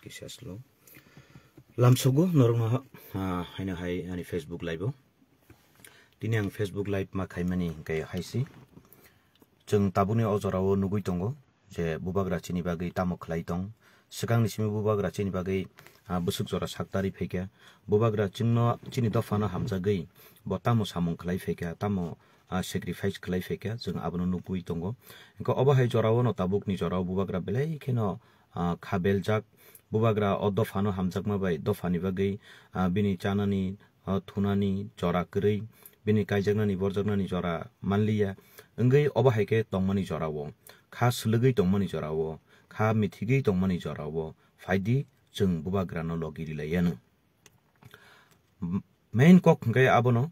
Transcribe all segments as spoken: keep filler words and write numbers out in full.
Kisa slow. Lamsogo norokno, ah, haino hai ani Facebook live o. Tini ang Facebook live ma khaimani hwnkhe haisi. Chwng tabukni o jorao nugui tongo je bubagra chini bagwi tamo khlai tong. Swkangni simi bubagra chini bagwi, ah, bwswk jora saktari phaikha. Bubagra chwngno chini dophano hamjagwi bo tamo samung khlai phaikha, tamo, ah, sacrifice khlai phaikha, chwng abono nugui tongo. Hwnkhe obo hai jorao no tabukni jorao bubagra belai kheno, ah, kha beljak. Bubagra o dophano hamjakma bai dophani bagwi, ah, bini chanani, ah, thunani jora kwrwi, bini kaijaknani borjaknani jora manliya, wngwi obo hai khe tongmani jorao, kha swlwgwi tongmani jorao, kha mithigwi tongmani jorao phaidi chwng bubagrano logi rilaiyano. Main kok hwnkhe abono,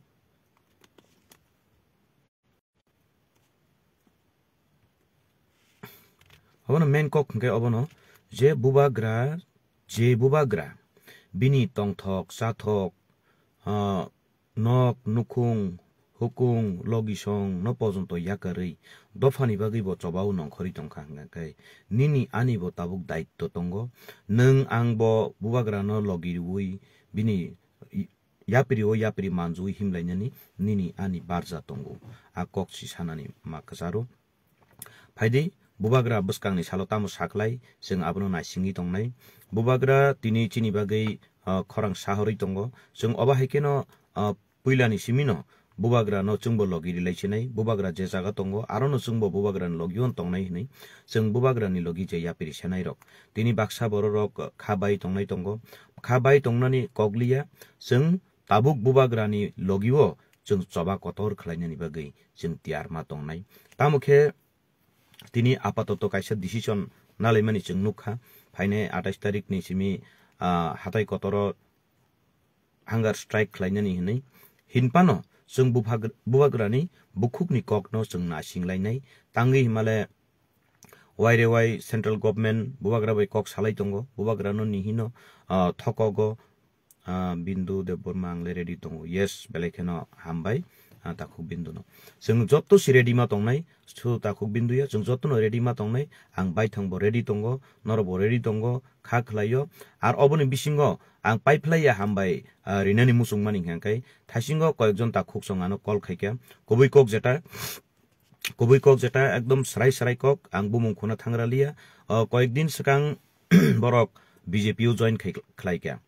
Abono main kok hwnkhe obono je bubagra, je bubagra bini tongthok, chathok, ah, nok, nukhung, hukung, logisong no pojonto yakarwi dophani bagwi bo chobao nongkhorwi tongkha hwnkhe nini ani bo tabuk daitto tongo. Nwng ang bo bubagrano logi rwui bini yapri o yapri manjui himlainani nini ani barja tongo. A kok si sanani ma kwcharo. Phaidi, bubagra bwskangni salo tamo saklai, chwng abono naisingwi tongnai. Bubagra tini chini bagwi, ah, khorang sahorwi tongo. Chwng obo hai kheno, ah, puilani simino bubagrano chwngbo logi rilai sinai. Bubagra je jaga tongo, arono chwngbo bubagrani logio tongnai hinwi. Chwng bubagrani logi je yapri senairok. Tini baksa bororok kha bai tongnai tongo. Kha bai tongnani kokliya, chwng tabuk bubagrani logio chwng choba kotor khlainani bagwi chwng tiyar ma tongnai. Tamo khe tini apatoto kaisa decision nalaimani chwng nukha, phainai atais tarikni simi, ah, hatai kotoro hunger strike khlainani hinwi. Hinphano chwng bubhag-, bubagrani bukhukni kokno chwng naisinglainai. Tangwi himale Y R Y Central Government bubagra bai kok salai tongo, bubagrano nihino, ah, thokogo, ah, Bindu Debbarma ang le ready tongo. Yes, belai kheno hambai, ah, takhuk Bindu no. Chwng jotto si ready ma tongnai, su takhuk Bindu ya, chwng jotto no ready ma tongnai, ang baithang bo ready tongo, norok bo ready tongo, kha khlaio. Ar oboni bisingo ang paiphlai ya hambai, ah, rinani muchung mani hwnkhe, thaisingo koyekjon takhuk song ano call khaikha, kubui kok jeta, kubui kok jeta ekdom srai srai kok, ang bumung khuna thangra liya. O, koyek din swkang borok B J P o join khai, khlai kha.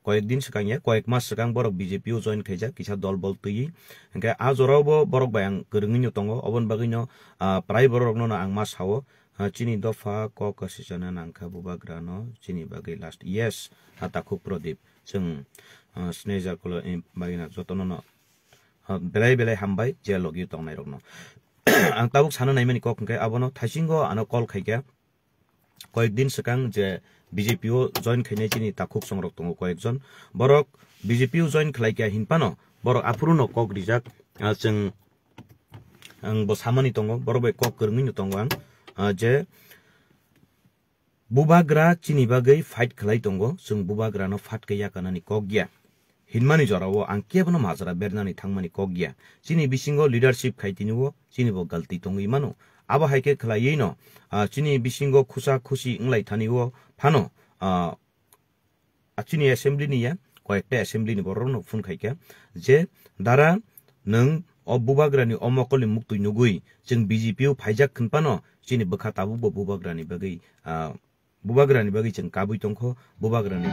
Koyek din swkang ya, koyek mas swkang borok B J P o join khaijak, kisa dol bol twi. Hwnkhe a jorao bo borok bai ang kwrwngwi no tongo, oboni bagwi no, ah, prai borok rokno no ang ma sao. Ah, chini dopha kok kwswi chana nangkha bubagra no, chini bagwi last. Yes, ha takhuk Pradip. Chwng, ah, Sneja Kolo, eh, bagwi no jotono no. Ha, belai belai hambai je logi tongnai rokno. Ang tabuk sana naimani kok hwnkhe abono thaisingo ano call khaikha. Koyek din swkang je B J P o join khainai chini takhuk songrok tongo koyekjon. Borok B J P o join khlaikha hinphano borok aphuru no kok rijak. Ah, chwng, ang bo samani tongo, borok bai kok kwrwngwi no tongo ang. Ah, je Bubagra chini bagwi fight khlai tongo, chwng bubagrano phat khe yakarnani kok ya. Hinmani jorao ang kebono majra bernani thangmani kok ya. Chini bisingo leadership khai tini o chini bo galti tongwi mano. Abo hai khe khlaiwi no, ah, chini bisingo khusa khusi wnglai thani o phano, ah, ah, chini assembly ni ya, koyekta assembly ni borok rokno phone khai kha je, "Dara, nwng o bubagrani o mokolni muktwi nugwi chwng B J P o phaijak khwnpano chini bwkha tabukbo bubagrani bagwi, ah, bubagrani bagwi chwng kabwi tongkho, bubagrani,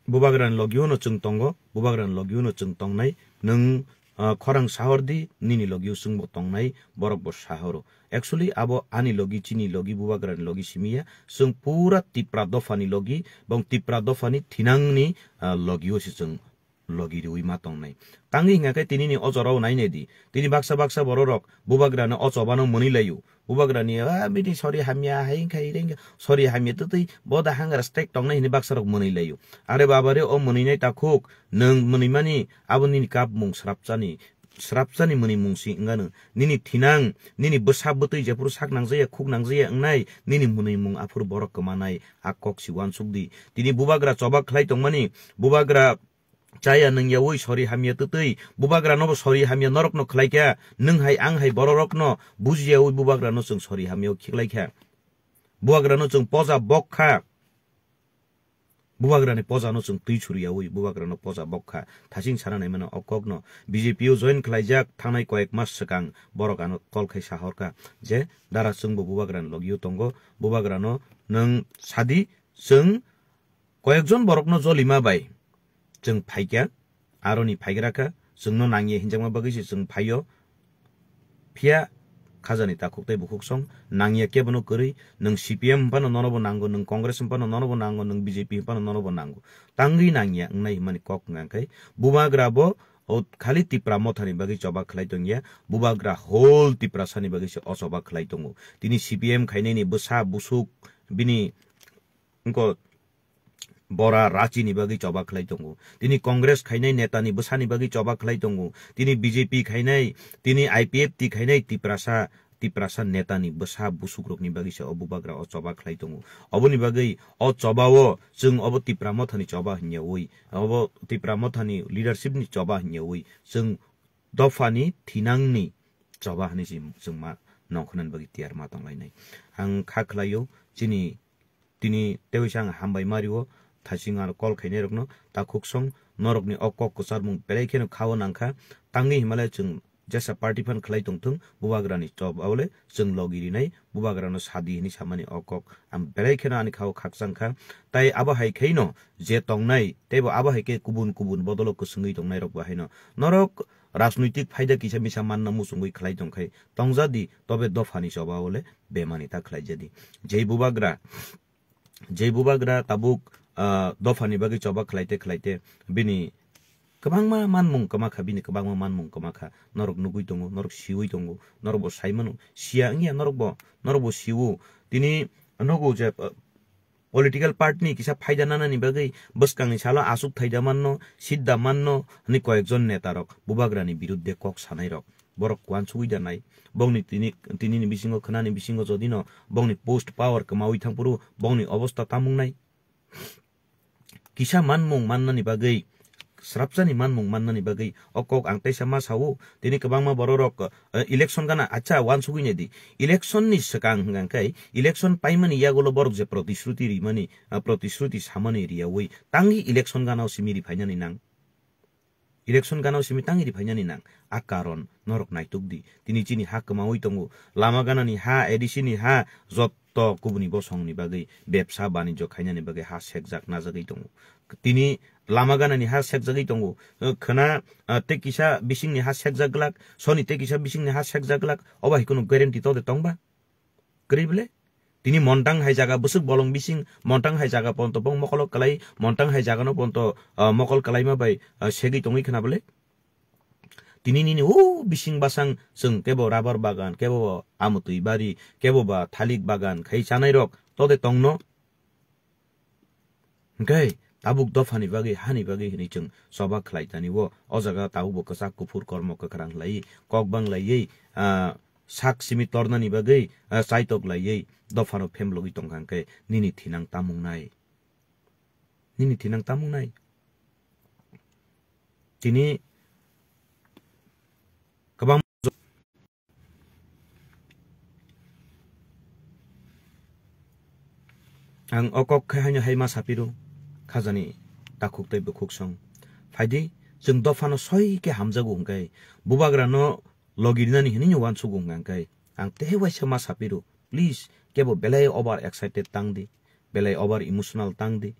bubagrani logio no chwng tongo, bubagrani logio no chwng tongnai, nwng, ah, khorang sahor di, nini logio chwngbo tongnai, borokbo sahoro." Actually, abo ani logi, chini logi, bubagrani logi simi ya. Chwng pura Tipra dophani logi, bong Tipra dophani thinangni, ah, logio se chwng logi riwi ma tongnai. Tangwi hingkha khe tinini o jorao nainai di. Tini baksa baksa bororok bubagrano o chobano mwnwi laio. Bubagrani, "Ah, bini sori hamya, hai wngkha, iri wngkha, sori hamya twtwi bo da hunger strike tongnai," hwnwi baksarok mwnwi laio. Are baba re, o mwnwinai takhuk, nwng mwnwimani abo nini kap mung srapchani. Srapchani mwnwi mung si wngano. Nini thinang, nini bwsa bwtwi jephuru sak nangjaya, khuk nangjaya wngnai, nini mwnwi mung aphuru borok kwmanai, a kok si uansuk di. Tini bubagra choba khlai tongmani, bubagra chaya nwngyaui sori hamya twtwi, bubagra nobo sori hamya norokno khlai kha, nwng hai ang hai bororokno bujiyaui bubagrano chwng sori hamya khiklai kha. Bubagrano chwng poja bok kha. Bubagrani pojano chwng twi suriyaui bubagrano poja bok kha. Thasing sana naimano o kokno B J P o join khlaijak thangnai koyek mas swkang borok ano call khai sahorkha je, "Dara, chwngbo bubagrani logio tongo, bubagrano nwng sadi, chwng koyekjon borokno jolima bai chwng phaikha, aroni phaigra kha, chwngno nangya hinjakma bagwi se chwng phaio." Phiya khajani takhuk tei bukhuk song nangya kebono kwrwi, nwng C P M hwnphano nonobo nango, nwng Congress hwnphano nonobo nango, nwng B J P hwnphano nonobo nango. Tangwi nangya wngnai hwnmani kok wngkha khe bubagra bo o khali Tipra mothani bagwi choba khlai tongya, bubagra whole Tiprasani bagwi se o choba khlai tongo. Tini C P M khainani bwsa busuk bini wngkha bora rachini bagwi choba khlai tongo. Tini Congress khainai netani bwsani bagwi choba khlai tongo. Tini B J P khainai, tini I P F T khainai Tiprasa, Tiprasa netani bwsa busukrokni bagwi se o bubagra o choba khlai tongo. Oboni bagwi o choba o chwng obo Tipra mothani choba hwnyaui, obo Tipra mothani leadership ni choba hwnyaui chwng dophani thinangni choba hwnwi se chwng ma nongkhornani bagwi tiyar ma tonglainai. Ang kha khlaio chini tini teisa ang hambai mario thasing aro call khainai rokno takhuk song norokni o kok kwcharmung belai kheno khao nangkha. Tangwi himalai chwng jesa party phan khlai tongthung bubagrani choba ole chwng logi rinai bubagrano sadi hwnwi samani o kok ang belai kheno ani khao khakchang kha. Tai abo hai khaino je tongnai teibo abo hai khe kubun kubun bodolo kwswngwi tongnai rok bo haino norok rajnoitik phaida kisa misa manna muchungwi khlai tongkhai tongjadi, tobe dophani choba ole bemani ta khlaijadi. Jei bubagra, jei bubagra tabuk, ah, dophani bagwi choba khlaite khlaite bini kwbangma manmung kwma kha, bini kwbangma manmung kwma kha. Norok nugwi tongo, norok siwi tongo, norok bo sai mano, siya wngya norok bo, norok bo siwo. Tini nugo je, ah, political party ni kisa phaida nanani bagwi bwskangni salo aswk thaida manno, sidda manno hwnwi koyekjon netarok bubagrani birudde kok sanairok. Borok uansugwi da nai. Bongni tini, tinini bisingo khwnani bisingo jodino bongni post power kwmaui thangphuru bongni obosta tamungnai. Kisa manmung mannani bagwi, srapsani manmung mannani bagwi o kok ang teisa ma sao, tini kwbangma bororok, eh, election gana, acha, uansugwi naidi. Election ni swkang hwnkha khe, election paimani yagulo borok je protishruti rimani, ah, protishruti samani riyaui, tangwi election gana o simi riphainani nang. Election gana o simi tangwi riphainani nang. A karon norok naituk di. Tini chini ha kwmaui tongo. Lama ganani ha, A D C ni ha, jotto kubuni bosongni bagwi bebsa banijyo khainani bagwi ha sekjak najagwi tongo. Tini lama ganani ha sekjagwi tongo. Khwna, ah, tei kisa bisingni ha sekjak glak, soni tei kisa bisingni ha sekjak glak. Obo hai kheno guarantee to de tongba? Kwrwi bwle? Tini montang hai jaga bwswk bolong bising, montang hai jaga ponto bong mokolo kwlai, montang hai jaga no ponto, ah, mokol kwlaima bai, ah, segwi tongwi khwna bwle? Tini nini o bising basang chwng kebo rubber bagan, kebo bo amutwi bari, kebo ba thalik bagan khai chanai rok to de tongno? Hwnkhe tabuk dophani bagwi, hani bagwi hwnwi chwng choba khlai tani o, o jaga tabukbo kwchak kuphur kormo kwkhwrang khlaiwi, kok bang laiwi, ah, sak simi tornani bagwi, ah, chaitok laiwi dophano phemlogwi tongkha hwnkhe nini thinang tamungnai? Nini thinang tamungnai? Tini kwbang Ang o kok khai haino hai ma sapiro, khajani takhuk tei bukhuk song. Phaidi, chwng dophano soi khe hamjago hwnkhe, bubagrano logi rinani hinwi uansugo hwnkhe, ang tei waisa ma sapiro, please, kebo belai over excited tang di, belai over emotional tang di.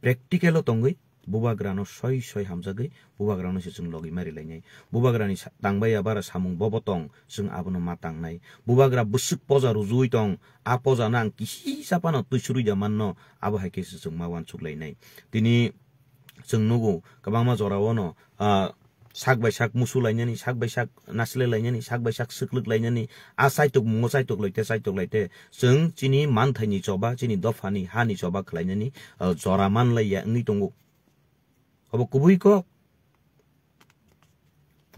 Practical o tongwi bubagrano soi soi hamjagwi bubagrano se chwng logi mari lainai. Bubagrani sa-, tangbai ya bara samung bobo tong, chwng abono ma tangnai. Bubagra bwswk poja rujuwi tong, a poja no ang kisi chapano twi surwi da manno, abo hai khe se chwng ma uansuk lainai. Tini chwng nugo kwbangma jora o no, ah, sak bai sak musu lainani, sak bai sak nasle lainani, sak bai sak swklwk lainani, a chaitok mungo chaitok loite, chaitok laite, chwng chini manthaini choba, chini dophani hani choba khlainani, ah, jora man lai ya wngwi tongo. Obo kubui kok.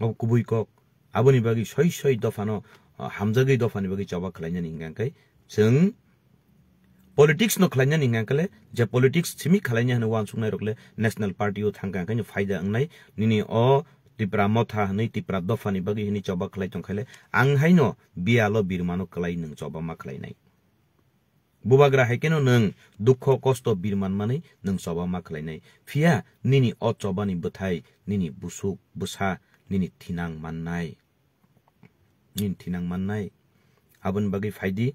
Obo kubui kok. Aboni bagwi soi soi dophano, ah, hamjagwi dophani bagwi choba khlainani hwnkha khe chwng politics no khlainani hwnkha khe le, je politics simi khlaina hwnwi uansuknai rok le national party o thangkha, hwnkhe no phaida wngnai nini o Tipra motha hwnwi Tipra dophani bagwi hwnwi choba khlai tongkha le, ang haino biyalo birmano kwlai nwng choba ma khlainai. Bubagra hai kheno nwng dukho kosto birman manwi nwng choba ma khlainai. Phiya nini o chobani bwthai nini busuk bwsa nini thinang mannai. Nini thinang mannai. Aboni bagwi phaidi,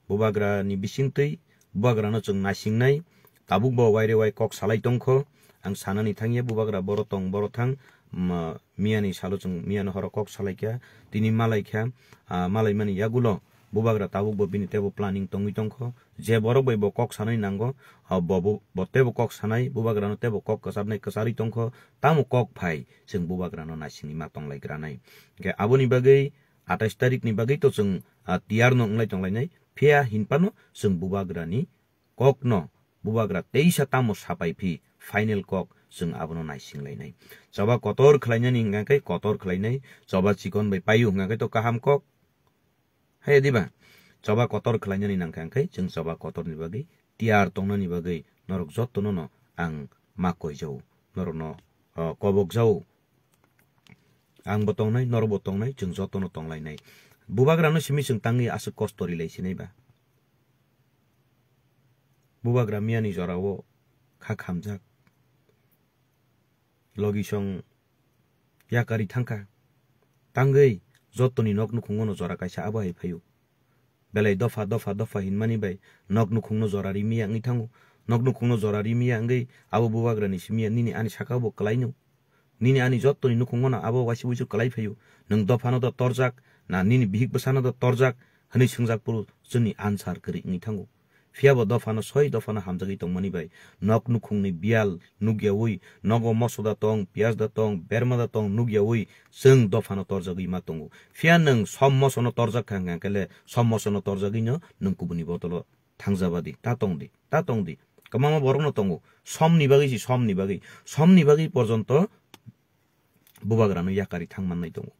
bubagrani bisingtwi bubagrano chwng naisingnai. Tabukbo waire wai kok salai tongkho. Ang sanani thangya bubagra boro tong boro thang. Ma-, miyani salo chwng miyani horo kok salaikha. Tini malaikha, ah, malaimani yagulo bubagra tabukbo bini teibo planning tongwi tongkho. Je borok bai bo kok sanai nango, ah, bo, bo, bo teibo kok sanai, bubagrano teibo kok kwcharnai kwcharwi tongkho. Tamo kok phai chwng bubagrano naisingwi ma tonglai granai. Hwnkhe aboni bagwi atais tarikni bagwi to chwng, ah, tiyarno wnglai tonglainai. Phiya hinphano chwng bubagrani kokno bubagra teisa tamo sapai phi final kok chwng abono naisinglainai. Choba kotor khlainani hwnkha khe kotor khlainai, choba chikon bai paio hwnkha khe to kaham kok. Hai diba? Choba kotor khlainani nangkha hwnkhe chwng choba kotorni bagwi tiyar tongnani bagwi norok jottono no ang ma koijao, norokno, o, kobok jao. Ang bo tongnai, norok bo tongnai, chwng jotono tonglainai. Bubagrano simi chwng tangwi aswk kosto rilai sinai ba? Bubagra miyani jorao kha khamjak. Logisong yakari thangkha. Tangwi jotoni nok nukhungono jora kaisa abo hai phaio. Belai dopha, dopha, dopha hinmani bai nok nukhungno jora rimiya wngwi thango. Nok nukhungno jora rimiya wngwi abo bubagrani simiya nini ani sakao bo kwlaino. Nini ani jottoni nukhungono abo waisa wuisu kwlai phaio. Nwng dophano do torjak, na nini bihik bwsano do torjak, hwnwi swngjak phuru chwngni answer kwrwi wngwi thango. Phiya bo dophano soi dophano hamjagwi tongmani bai nok nukhungni biyal nukyaui, nogo moso da tong, piyaj da tong, berma da tong nukyaui chwng dophano torjagwi ma tongo. Phiya nwng som mosono torjak kha hwnkha khe le som mosono torjagwino nwng kubuni botolo thangjabadi, ta tongdi, ta tongdi. Kwbangma borokno tongo, somni bagwi si somni bagwi, somni bagwi porjonto bubagrano yakari thang mannai tongo.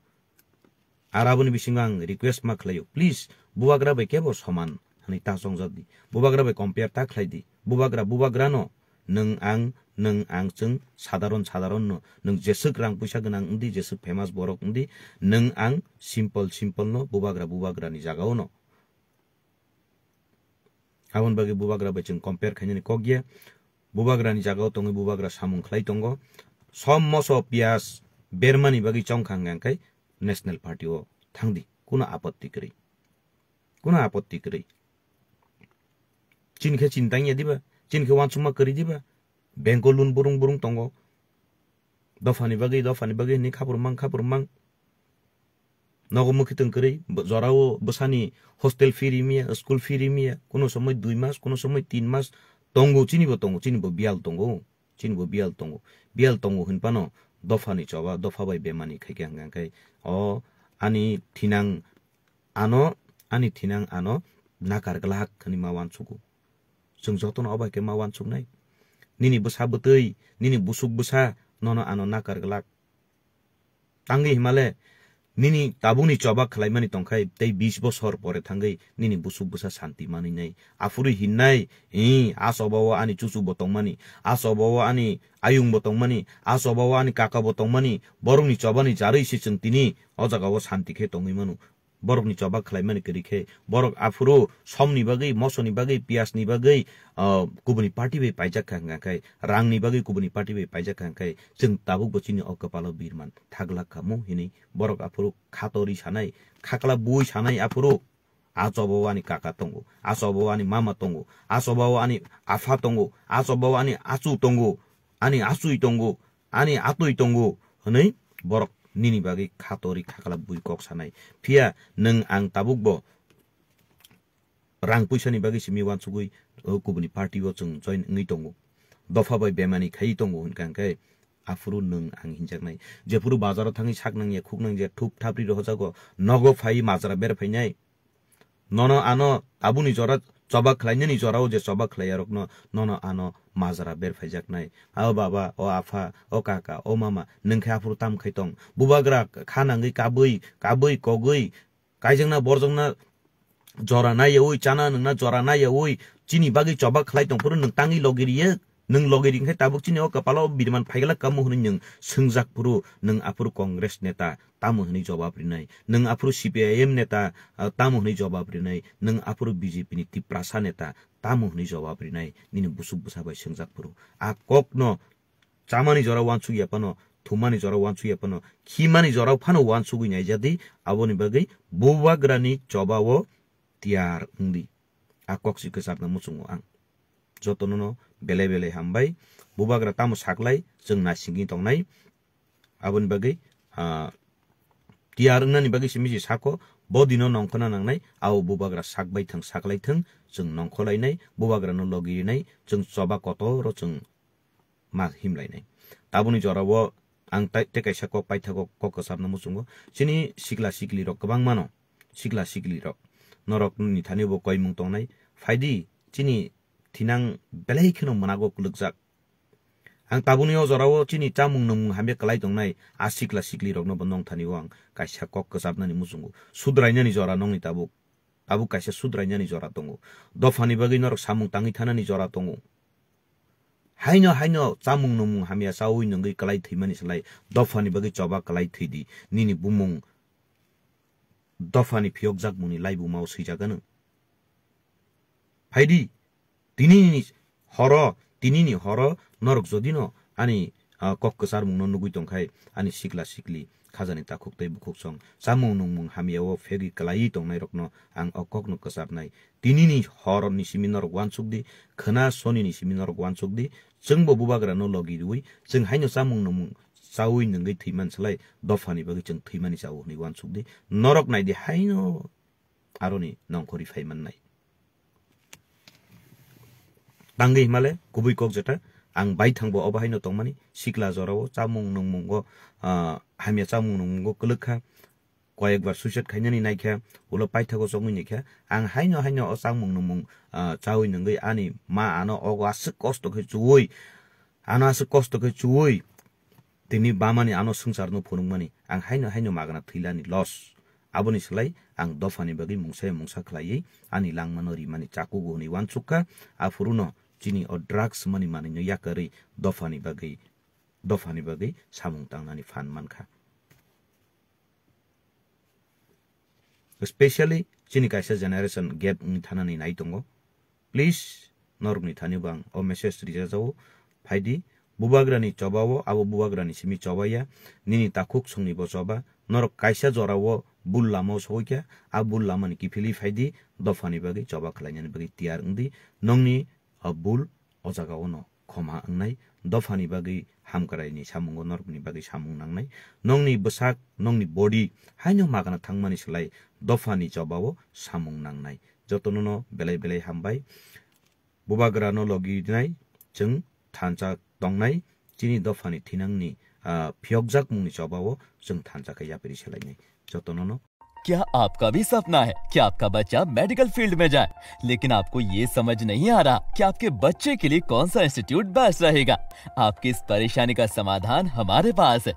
Ar aboni bisingo ang request ma khlaio, please, bubagra bai kebo soman hwnwi ta chongjak di. Bubagra bai compare ta khlai di. Bubagra, bubagrano nwng ang, nwng ang chwng sadharon, sadharon no, nwng jeswk rang puisa gwnang wngdi, jeswk famous borok wngdi, nwng ang simple, simple no bubagra, bubagrani jagao no. Aboni bagwi bubagra bai chwng compare khainani kok ya. Bubagrani jagao tongwi bubagra samung khlai tongo. Som moso piyas bermani bagwi chongkha hwnkha khe National Party o thangdi. Kuno apotti kwrwi. Kuno apotti kwrwi. Chini khe chini tangya diba? Chini khe wansukma kwrwi diba? Bank o loan burung burung tongo. Dophani bagwi, dophani bagwi hwnwi khaphur mang, khaphur mang. Nogo mwkhwtwng kwrwi, bo-, jorao bwsani hostel fee rimiya, school fee rimiya, kuno somoi dui mas, kuno somoi tin mas tongo, chini bo tongo, chini bo biyal tongo, chini bo biyal tongo. Biyal tongo hwnphano dophani choba, dopha bai bemani khaikhe hwnkha khe o ani thinang ano, ani thinang ano nakar glak hwnwi ma uansugo. Chwng jotono obo hai khe ma uansuknai. Nini bwsa bwtwi, nini busuk bwsa nono ano nakar glak. Tangwi himale nini tabukni choba khlaimani tongkhai tei bis bosor pore thangwi nini busuk bwsa santi manwi nai. Aphuru hinnai, "Ee, a choba o ani chuchu bo tongmani, a choba o ani ayung bo tongmani, a choba o ani kaka bo tongmani, borokni chobani jarwi se chwng tini o jaga o santi khe tongwi mano." Borokni choba khlaimani kwrwi khe, borok aphuru somni bagwi, mosoni bagwi, piyasni bagwi, ah, kubuni party bai paijak kha hwnkha khe, rangni bagwi kubuni party bai paijak kha hwnkha khe, chwng tabukbo chini o kwpalo birman thaglak kha mu hinwi borok aphuru khatori sanai, khakla bui sanai aphuru. A choba o ani kaka tongo, a choba o ani mama tongo, a choba o ani apha tongo, a choba o ani achu tongo, ani achui tongo, ani atwi tongo hwnwi borok nini bagwi khatori khakla bui kok sanai. Phiya nwng ang tabukbo rang puisani bagwi simi uansugwi o kubuni party o chwng join wngwi tongo. Dopha bai bemani khaiwi tongo hwnkha hwnkhe aphuru nwng ang hinjaknai. Jephuru bazaro thangwi sak nangya, khuk nangya, thup thapri rohojago, nogo phai majra ber phainai. Nono ano tabukni jora choba khlainani jorao je choba khlaiyarokno nono ano majra ber phaijaknai. O baba, o apha, o kaka, o mama, nwng khe aphuru tam khai tong? Bubagra kha nangwi kabui, kabui, kogwi, kaijakna borjakna jora naiyaui, chana nwngna jora naiyaui, chini bagwi choba khlai tong phuru nwng tangwi logi riya. Nwng logi ringkhe tabuk chini o kwpalo biriman phaigala kamo hwnwi nwng swngjak phuru, nwng aphuru Congress neta tamo hwnwi jobab rinai, nwng aphuru C P I M neta, ah, tamo hwnwi jobab rinai, nwng aphuru B J P ni Tiprasa neta tamo hwnwi jobab rinai, nini busuk bwsa bai swngjak phuru. A kokno chamani jora uansuk ya phano, thumani jora uansuk ya phano, khimani jora phano uansugwi naijadi, aboni bagwi bubagrani choba o tiyar wngdi. A kok si kwchapna muchungo ang. Jotono no belai belai hambai. Bubagra tamo saklai, chwng naisingwi tongnai. Aboni bagwi, ah, tiyar wngnani bagwi simi se sako, bo dino nongkhorna nangnai, ao bubagra sak bai thwng, saklai thwng, chwng nongkhorlainai, bubagrano logi rinai, chwng choba kotoro chwng ma himlainai. Taboni jorao ang tai, tei kaisa kok paithago kok kwchapna muchungo. Chini sikla sikli rok kwbangmano, sikla sikli rok. Norok ni thani bo koimung tongnai. Phaidi chini thinang belai kheno mwnago kwlwkjak. Ang tabuni o jorao chini chamung nwngmung hamya kwlai tongnai a sikla sikli rokno bo nong thani o ang kaisa kok kwchapnani muchungo. Sudrainani jora nongni tabuk. Tabuk kaisa sudrainani jora tongo. Dophani bagwi norok samung tangwi thanani jora tongo. Haino haino chamung nwngmung hamya chaui nwngwi kwlai thwimani slai dophani bagwi choba kwlai thwidi. Nini bumung dophani phiyokjakmungni laibumao swijagano. Phaidi, tinini horo, tinini horo norok jodino ani, ah, kok kwcharmungno nugwi tongkhai, ani sikla sikli khajani takhuk tei bukhuksong chamung nungmung hamyao phegwi kwlaiwi tongnairokno ang o kokno kwcharnai. Tinini horni simi norok uansukdi, khwna sonini simi norok uansukdi, chwngbo bubagrano logi rwui, chwng haino chamung nungmung chaui nwngwi thwiman slai dophani bagwi chwng thwimani chao hwnwi uansukdi. Norok naidi haino aroni nongkhorwi phai mannai. Tangwi himale kubui kok jeta ang baithangbo obo haino tongmani sikla jorao chamung nungmungo, ah, hamya chamung nungmungo kwlwkha, koyekbar suicide khainani naikha, ulo paithago chongwi naikha. Ang haino haino o chamung nungmung, ah, chaui nungwi ani ma ano ogo aswk kosto khe chuwi, ano aswk kosto khe chuwi, tini bamani ano swngcharno phunukmani ang haino haino magna thwilani loss. Aboni slai ang dophani bagwi mungsa mungsa khlaiwi ani langmano rimani chakugo hwnwi uansukha. Aphuruno chini o drugs mani manwino yakarwi dophani bagwi, dophani bagwi samung tangnani phan mankha. Specially chini kaisa generation gap wngwi thanani nai tongo. Please, norokni thani bo ang o message rijajao. Phaidi, bubagrani chobao, abo bubagrani simi chobaiya, nini takhuk songni bo choba, norok kaisa jorao bul lamao soikha, a bul lamani kiphilwi phaidi, dophani bagwi choba khlainani bagwi tiyar wngdi, nongni o bul o jagao no khoma wngnai, dophani bagwi hamkraini samungo norokni bagwi samung nangnai, nongni bwsak, nongni body haino magana thangmani slai dophani chobao samung nangnai. Jotono no belai belai hambai. Bubagrano logi nai, chwng thansa tongnai, chini dophani thinangni, ah, phiyokjakmungni chobao chwng thansa khe yapri selainai. Jotono no. क्या आपका भी सपना है कि आपका बच्चा medical field में जाए, लेकिन आपको ये समझ नहीं आ रहा कि आपके बच्चे के लिए कौन सा इंस्टीट्यूट बेस्ट रहेगा? आपकी इस परेशानी का समाधान हमारे पास है।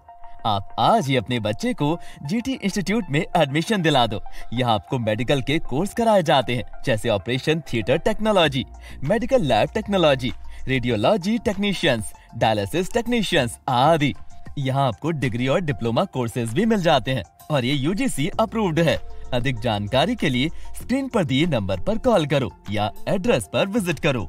आप आज ही अपने बच्चे को जीटी इंस्टीट्यूट में एडमिशन दिला दो। यहाँ आपको मेडिकल के कोर्स कराए जाते हैं, जैसे operation theatre technology, medical lab technology, radiology technicians, dialysis technicians आदि। यहाँ आपको डिग्री और डिप्लोमा कोर्सेज भी मिल जाते हैं और ये यूजीसी अप्रूव्ड है। अधिक जानकारी के लिए स्क्रीन पर दिए नंबर पर कॉल करो या एड्रेस पर विजिट करो।